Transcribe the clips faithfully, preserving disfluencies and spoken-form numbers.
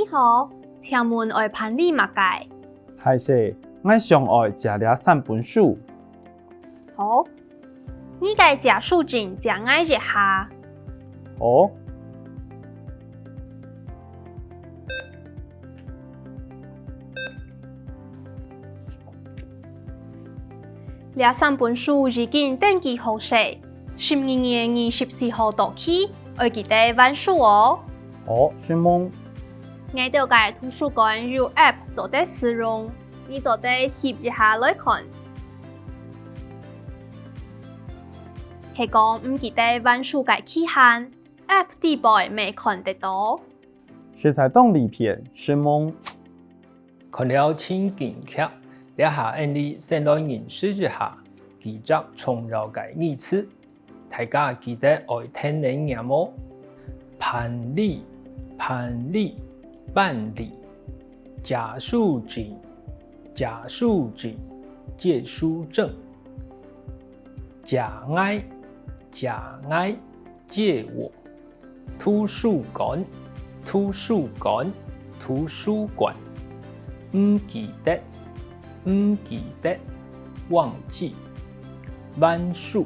你好，請問愛辦理麼个？歹勢，𠊎想愛借這三本書。好，你个借書證借𠊎一下。好。 這三本書已經登記好勢，十二月二十四號到期，愛記得還書哦。好，承蒙。𠊎兜个圖書館有app做得使用，你做得翕一下來看。係講毋記得還書个期限，app底背乜看得到。實在當利便，承蒙。 看了情景劇，這下𠊎兜先來認識一下幾隻重要个語詞，大家記得愛跈等唸哦。辦理，辦理，辦理。借書證，借書證，借書證。借𠊎，借𠊎，借我。 圖書館，圖書館，圖書館。毋記得，毋記得，忘記。還書，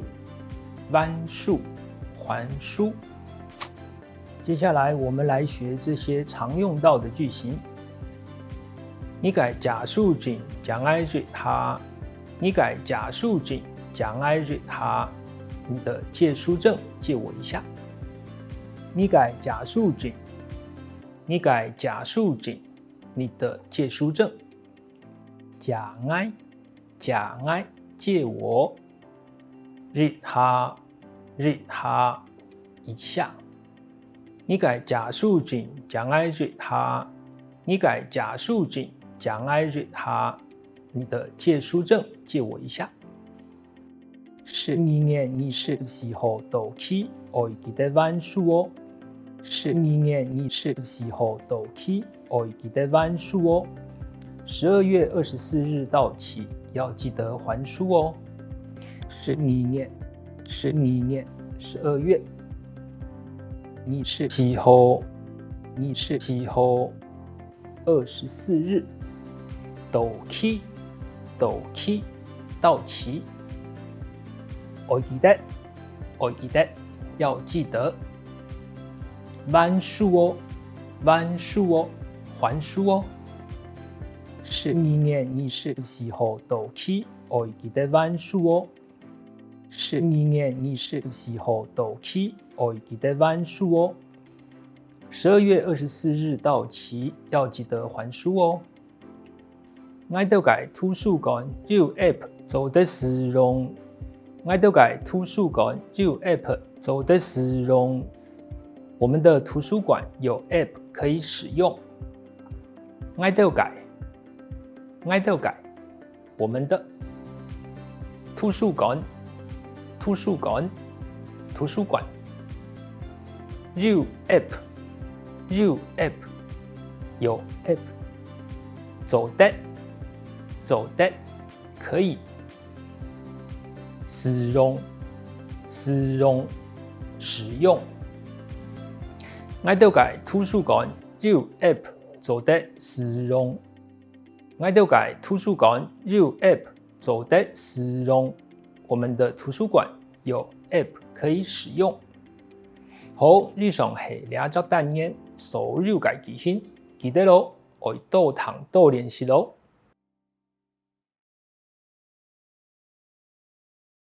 還書，還書。接下來，我們來學這些常用到的句型。你个借書證借𠊎一下，你个借書證借𠊎一下，你的借書證借我一下。 你个借書證，你个借書證，你的借書證。借𠊎，借𠊎，借我。一下，一下，一下。你个借書證借𠊎一下，你个借書證借𠊎一下，你的借書證借我一下。 十二月二十四號到期，愛記得還書哦。十二月二十四號到期，愛記得還書哦。十二月二十四日到期，要記得還書哦。十二月，十二月，十二月，二十四號，二十四號， 二十四日，到期，到期，到期。愛記得，愛記得，要記得。還書哦，還書哦，還書哦。十二月二十四號到期，愛記得還書哦。十二月二十四號到期，愛記得還書哦。 十二月二十四日到期，要記得還書哦。𠊎兜个圖書館有app做得使用。𠊎兜个圖書館有app做得使用。我們的圖書館有app可以使用。𠊎兜个，𠊎兜个， 我們的。圖書館，圖書館，圖書館。有app，有app，有app。做得，做得，可以。使用，使用，使用。𠊎兜个圖書館有app做得使用。 𠊎兜个圖書館有app做得使用。我們的圖書館有app可以使用。好，以上係這隻單元所有个句型，記得哦，愛多聽多練習哦。